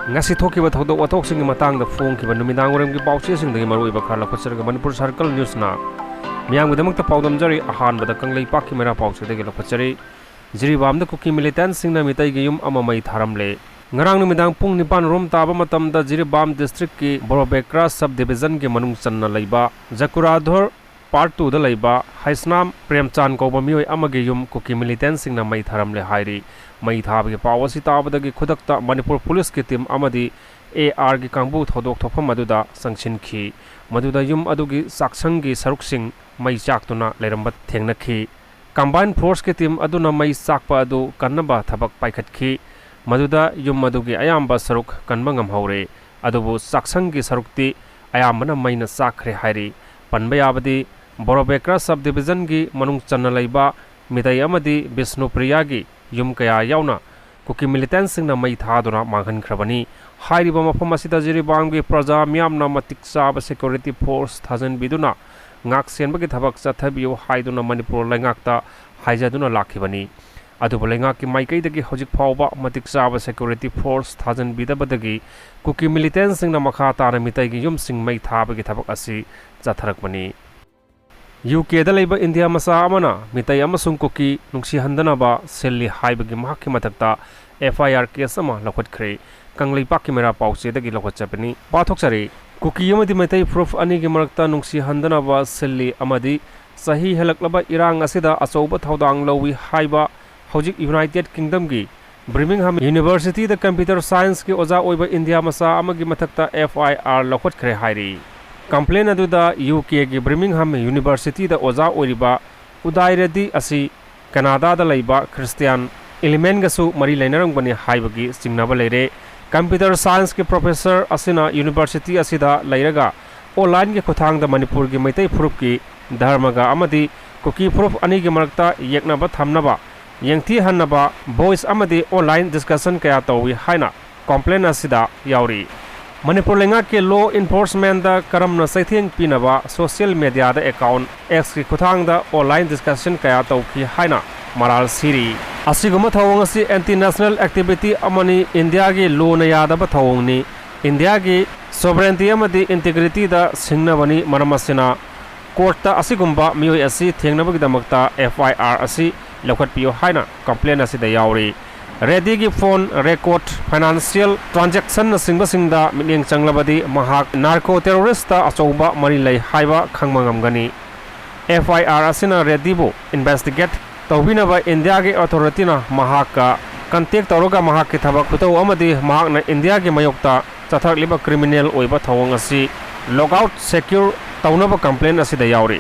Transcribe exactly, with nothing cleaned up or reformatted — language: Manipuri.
ꯉꯁꯤ ꯊꯣꯛꯈꯤꯕ ꯊꯧꯗꯣꯛ ꯋꯥꯊꯣꯛꯁꯤꯡꯒꯤ ꯃꯇꯥꯡꯗ ꯐꯣꯡꯈꯤꯕ ꯅꯨꯃꯤꯗꯥꯡ ꯋꯥꯏꯔꯝꯒꯤ ꯄꯥꯎꯆꯦꯁꯤꯡꯗꯒꯤ ꯃꯔꯨꯑꯣꯏꯕ ꯈꯔ ꯂꯧꯈꯠꯆꯔꯒ ꯃꯅꯤꯄꯨꯔ ꯁꯔꯀꯜ ꯅ꯭ꯌꯨꯁꯅ ꯃꯤꯌꯥꯝꯒꯤꯗꯃꯛꯇ ꯄꯥꯎꯗꯝꯖꯔꯤ꯫ ꯑꯍꯥꯟꯕꯗ ꯀꯪꯂꯩꯄꯥꯛꯀꯤ ꯃꯩꯔꯥ ꯄꯥꯎꯆꯦꯗꯒꯤ ꯂꯧꯈꯠꯆꯔꯤ꯫ ꯖꯤꯔꯤꯕꯥꯝꯗ ꯀꯨꯀꯤ ꯃꯤꯂꯤꯇꯦꯟꯁꯤꯡꯅ ꯃꯤꯇꯩꯒꯤ ꯌꯨꯝ ꯑꯃ ꯃꯩ ꯊꯥꯔꯝꯂꯦ꯫ ꯉꯔꯥꯡ ꯅꯨꯃꯤꯗꯥꯡ ꯄꯨꯡ ꯅꯤꯄꯥꯟ ꯔꯣꯝ ꯇꯥꯕ ꯃꯇꯝꯗ ꯖꯤꯔꯤꯕꯥꯝ ꯗꯤꯁꯇ꯭ꯔꯤꯛꯀꯤ ꯕꯣꯔꯣꯕꯦꯀ꯭ꯔꯥ ꯁꯕ ꯗꯤꯕꯤꯖꯟꯒꯤ ꯃꯅꯨꯡ ꯆꯟꯅ ꯂꯩꯕ ꯖꯀꯨꯔꯥꯙꯣꯔ ꯄꯥꯔꯠ ꯇꯨꯗ ꯂꯩꯕ ꯍꯩꯁꯅꯥꯝ ꯄ꯭ꯔꯦꯝꯆꯥꯟ ꯀꯧꯕ ꯃꯤꯑꯣꯏ ꯑꯃꯒꯤ ꯌꯨꯝ ꯀꯨꯀꯤ ꯃꯤꯂꯤꯇꯦꯟꯁꯤꯡꯅ ꯃꯩ ꯊꯥꯔꯝꯂꯦ ꯍꯥꯏꯔꯤ꯫ ꯃꯩ ꯊꯥꯕꯒꯤ ꯄꯥꯎ ꯑꯁꯤ ꯇꯥꯕꯗꯒꯤ ꯈꯨꯗꯛꯇ ꯃꯅꯤꯄꯨꯔ ꯄꯨꯂꯤꯁꯀꯤ ꯇꯤꯝ ꯑꯃꯗꯤ ꯑꯦ ꯑꯥꯔꯒꯤ ꯀꯥꯡꯕꯨ ꯊꯧꯗꯣꯛ ꯊꯣꯛꯐꯝ ꯑꯗꯨꯗ ꯆꯪꯁꯤꯟꯈꯤ꯫ ꯃꯗꯨꯗ ꯌꯨꯝ ꯑꯗꯨꯒꯤ ꯆꯥꯛꯁꯪꯒꯤ ꯁꯔꯨꯛꯁꯤꯡ ꯃꯩ ꯆꯥꯛꯇꯨꯅ ꯂꯩꯔꯝꯕ ꯊꯦꯡꯅꯈꯤ꯫ ꯀꯝꯕꯥꯏꯟ ꯐꯣꯔꯁꯀꯤ ꯇꯤꯝ ꯑꯗꯨꯅ ꯃꯩ ꯆꯥꯛꯄ ꯑꯗꯨ ꯀꯟꯅꯕ ꯊꯕꯛ ꯄꯥꯏꯈꯠꯈꯤ꯫ ꯃꯗꯨꯗ ꯌꯨꯝ ꯑꯗꯨꯒꯤ ꯑꯌꯥꯝꯕ ꯁꯔꯨꯛ ꯀꯟꯕ ꯉꯝꯍꯧꯔꯦ꯫ ꯑꯗꯨꯕꯨ ꯆꯥꯛꯁꯪꯒꯤ ꯁꯔꯨꯛꯇꯤ ꯑꯌꯥꯝꯕꯅ ꯃꯩꯅ ꯆꯥꯛꯈ꯭ꯔꯦ ꯍꯥꯏꯔꯤ꯫ ꯄꯟꯕ ꯌꯥꯕꯗꯤ, ꯕꯣꯔꯣꯕꯦꯀ꯭ꯔꯥ ꯁꯕ ꯗꯤꯕꯤꯖꯟꯒꯤ ꯃꯅꯨꯡ ꯆꯟꯅ ꯂꯩꯕ ꯃꯤꯇꯩ ꯑꯃꯗꯤ ꯕꯤꯁꯅꯨꯄ꯭ꯔꯤꯌꯥꯒꯤ ꯌꯨꯝ ꯀꯌꯥ ꯌꯥꯎꯅ ꯀꯨꯀꯤ ꯃꯤꯂꯤꯇꯦꯟꯁꯤꯡꯅ ꯃꯩ ꯊꯥꯗꯨꯅ ꯃꯥꯡꯍꯟꯈ꯭ꯔꯕꯅꯤ꯫ ꯍꯥꯏꯔꯤꯕ ꯃꯐꯝ ꯑꯁꯤꯗ ꯖꯤꯔꯤꯕꯥꯝꯒꯤ ꯄ꯭ꯔꯖꯥ ꯃꯤꯌꯥꯝꯅ ꯃꯇꯤꯛ ꯆꯥꯕ ꯁꯦꯀ꯭ꯌꯨꯔꯤꯇꯤ ꯐꯣꯔꯁ ꯊꯥꯖꯤꯟꯕꯤꯗꯨꯅ ꯉꯥꯛ ꯁꯦꯟꯕꯒꯤ ꯊꯕꯛ ꯆꯠꯊꯕꯤꯌꯨ ꯍꯥꯏꯗꯨꯅ ꯃꯅꯤꯄꯨꯔ ꯂꯩꯉꯥꯛꯇ ꯍꯥꯏꯖꯗꯨꯅ ꯂꯥꯛꯈꯤꯕꯅꯤ꯫ ꯑꯗꯨꯕꯨ ꯂꯩꯉꯥꯛꯀꯤ ꯃꯥꯏꯀꯩꯗꯒꯤ ꯍꯧꯖꯤꯛ ꯐꯥꯎꯕ ꯃꯇꯤꯛ ꯆꯥꯕ ꯁꯦꯀ꯭ꯌꯨꯔꯤꯇꯤ ꯐꯣꯔꯁ ꯊꯥꯖꯤꯟꯕꯤꯗꯕꯗꯒꯤ ꯀꯨꯀꯤ ꯃꯤꯂꯤꯇꯦꯟꯁꯤꯡꯅ ꯃꯈꯥ ꯇꯥꯅ ꯃꯤꯇꯩꯒꯤ ꯌꯨꯝꯁꯤꯡ ꯃꯩ ꯊꯥꯕꯒꯤ ꯊꯕꯛ ꯑꯁꯤ ꯆꯠꯊꯔꯛꯄꯅꯤ꯫ ꯌꯨ ꯀꯦꯗ ꯂꯩꯕ ꯏꯟꯗꯤꯌꯥ ꯃꯆꯥ ꯑꯃꯅ ꯃꯤꯇꯩ ꯑꯃꯁꯨꯡ ꯀꯨꯀꯤ ꯅꯨꯡꯁꯤꯍꯟꯗꯅꯕ ꯁꯤꯜꯂꯤ ꯍꯥꯏꯕꯒꯤ ꯃꯍꯥꯛꯀꯤ ꯃꯊꯛꯇ ꯑꯦꯐ ꯑꯥꯏ ꯑꯥꯔ ꯀꯦꯁ ꯑꯃ ꯂꯧꯈꯠꯈ꯭ꯔꯦ꯫ ꯀꯪꯂꯩꯄꯥꯛꯀꯤ ꯃꯩꯔꯥ ꯄꯥꯎꯆꯦꯗꯒꯤ ꯂꯧꯈꯠꯆꯕꯅꯤ꯫ ꯄꯥꯊꯣꯛꯆꯔꯤ꯫ ꯀꯨꯀꯤ ꯑꯃꯗꯤ ꯃꯩꯇꯩ ꯐꯨꯔꯨꯞ ꯑꯅꯤꯒꯤ ꯃꯔꯛꯇ ꯅꯨꯡꯁꯤꯍꯟꯗꯅꯕ ꯁꯤꯜꯂꯤ ꯑꯃꯗꯤ ꯆꯍꯤ ꯍꯦꯜꯂꯛꯂꯕ ꯏꯔꯥꯡ ꯑꯁꯤꯗ ꯑꯆꯧꯕ ꯊꯧꯗꯥꯡ ꯂꯧꯏ ꯍꯥꯏꯕ ꯍꯧꯖꯤꯛ ꯌꯨꯅꯥꯏꯇꯦꯗ ꯀꯤꯡꯗꯝꯒꯤ ꯕ꯭ꯔꯤꯃꯤꯡꯍꯥꯝ ꯌꯨꯅꯤꯚꯔꯁꯤꯇꯤꯗ ꯀꯝꯄ꯭ꯌꯨꯇꯔ ꯁꯥꯏꯟꯁꯀꯤ ꯑꯣꯖꯥ ꯑꯣꯏꯕ ꯏꯟꯗꯤꯌꯥ ꯃꯆꯥ ꯑꯃꯒꯤ ꯃꯊꯛꯇ ꯑꯦꯐ ꯑꯥꯏ ꯑꯥꯔ ꯂꯧꯈꯠꯈ꯭ꯔꯦ ꯍꯥꯏꯔꯤ꯫ ꯀꯝꯄ꯭ꯂꯦꯟ ꯑꯗꯨꯗ ꯌꯨ ꯀꯦꯒꯤ ꯕ꯭ꯔꯤꯃꯤꯡꯍꯥꯝ ꯌꯨꯅꯤꯚꯔꯁꯤꯇꯤꯗ ꯑꯣꯖꯥ ꯑꯣꯏꯔꯤꯕ ꯎꯗꯥꯏ ꯔꯦꯗꯤ ꯑꯁꯤ ꯀꯅꯥꯗꯥꯗ ꯂꯩꯕ ꯈ꯭ꯔꯤꯁꯇꯤꯌꯥꯟ ꯏꯂꯤꯃꯦꯟꯒꯁꯨ ꯃꯔꯤ ꯂꯩꯅꯔꯝꯒꯅꯤ ꯍꯥꯏꯕꯒꯤ ꯆꯤꯡꯅꯕ ꯂꯩꯔꯦ꯫ ꯀꯝꯄ꯭ꯌꯨꯇꯔ ꯁꯥꯏꯟꯁꯀꯤ ꯄ꯭ꯔꯣꯐꯦꯁꯔ ꯑꯁꯤꯅ ꯌꯨꯅꯤꯚꯔꯁꯤꯇꯤ ꯑꯁꯤꯗ ꯂꯩꯔꯒ ꯑꯣꯟꯂꯥꯏꯟꯒꯤ ꯈꯨꯠꯊꯥꯡꯗ ꯃꯅꯤꯄꯨꯔꯒꯤ ꯃꯩꯇꯩ ꯐꯨꯔꯨꯞꯀꯤ ꯙꯔꯃꯒ ꯑꯃꯗꯤ ꯀꯨꯀꯤ ꯐꯨꯔꯨꯞ ꯑꯅꯤꯒꯤ ꯃꯔꯛꯇ ꯌꯦꯛꯅꯕ ꯊꯝꯅꯕ, ꯌꯦꯡꯊꯤꯍꯟꯅꯕ ꯚꯣꯏꯁ ꯑꯃꯗꯤ ꯑꯣꯟꯂꯥꯏꯟ ꯗꯤꯁꯀꯁꯟ ꯀꯌꯥ ꯇꯧꯏ ꯍꯥꯏꯅ ꯀꯝꯄ꯭ꯂꯦꯟ ꯑꯁꯤꯗ ꯌꯥꯎꯔꯤ꯫ ꯃꯅꯤꯄꯨꯔ ꯂꯩꯉꯥꯛꯀꯤ ꯂꯣ ꯏꯟꯐꯣꯔꯁꯃꯦꯟꯗ ꯀꯔꯝꯅ ꯆꯩꯊꯦꯡ ꯄꯤꯅꯕ ꯁꯣꯁꯤꯌꯦꯜ ꯃꯦꯗꯤꯌꯥꯗ ꯑꯦꯀꯥꯎꯟ ꯑꯦꯛꯁꯀꯤ ꯈꯨꯠꯊꯥꯡꯗ ꯑꯣꯟꯂꯥꯏꯟ ꯗꯤꯁꯀꯁꯟ ꯀꯌꯥ ꯇꯧꯈꯤ ꯍꯥꯏꯅ ꯃꯔꯥꯜ ꯁꯤꯔꯤ꯫ ꯑꯁꯤꯒꯨꯝꯕ ꯊꯧꯑꯣꯡ ꯑꯁꯤ anti national activity ꯑꯃꯅꯤ, ꯏꯟꯗꯤꯌꯥꯒꯤ ꯂꯣꯅ ꯌꯥꯗꯕ ꯊꯧꯑꯣꯡꯅꯤ, ꯏꯟꯗꯤꯌꯥꯒꯤ sovereignty ꯑꯃꯗꯤ integrityꯗ ꯁꯤꯡꯅꯕꯅꯤ꯫ ꯃꯔꯝ ꯑꯁꯤꯅ courtꯇ ꯑꯁꯤꯒꯨꯝꯕ ꯃꯤꯑꯣꯏ ꯑꯁꯤ ꯊꯦꯡꯅꯕꯒꯤꯗꯃꯛꯇ F I R ꯑꯁꯤ ꯂꯧꯈꯠꯄꯤꯌꯨ ꯍꯥꯏꯅ complaint ꯑꯁꯤꯗ ꯌꯥꯎꯔꯤ꯫ ꯔꯦꯗꯤꯒꯤ phone record, financial transactionꯅꯆꯤꯡꯕꯁꯤꯡꯗ ꯃꯤꯠꯌꯦꯡ ꯆꯪꯂꯕꯗꯤ ꯃꯍꯥꯛ narco terroristꯇ ꯑꯆꯧꯕ ꯃꯔꯤ ꯂꯩ ꯍꯥꯏꯕ ꯈꯪꯕ ꯉꯝꯒꯅꯤ꯫ F I R ꯑꯁꯤꯅ ꯔꯦꯗꯤꯕꯨ investigate ꯇꯧꯕꯤꯅꯕ ꯏꯟꯗꯤꯌꯥꯒꯤ authorityꯅ ꯃꯍꯥꯛꯀ contact ꯇꯧꯔꯒ ꯃꯍꯥꯛꯀꯤ ꯊꯕꯛ ꯈꯨꯇꯧ ꯑꯃꯗꯤ ꯃꯍꯥꯛꯅ ꯏꯟꯗꯤꯌꯥꯒꯤ ꯃꯥꯌꯣꯛꯇ ꯆꯠꯊꯔꯛꯂꯤꯕ criminal ꯑꯣꯏꯕ ꯊꯧꯑꯣꯡ ꯑꯁꯤ lookout secure ꯇꯧꯅꯕ complaint ꯑꯁꯤꯗ ꯌꯥꯎꯔꯤ꯫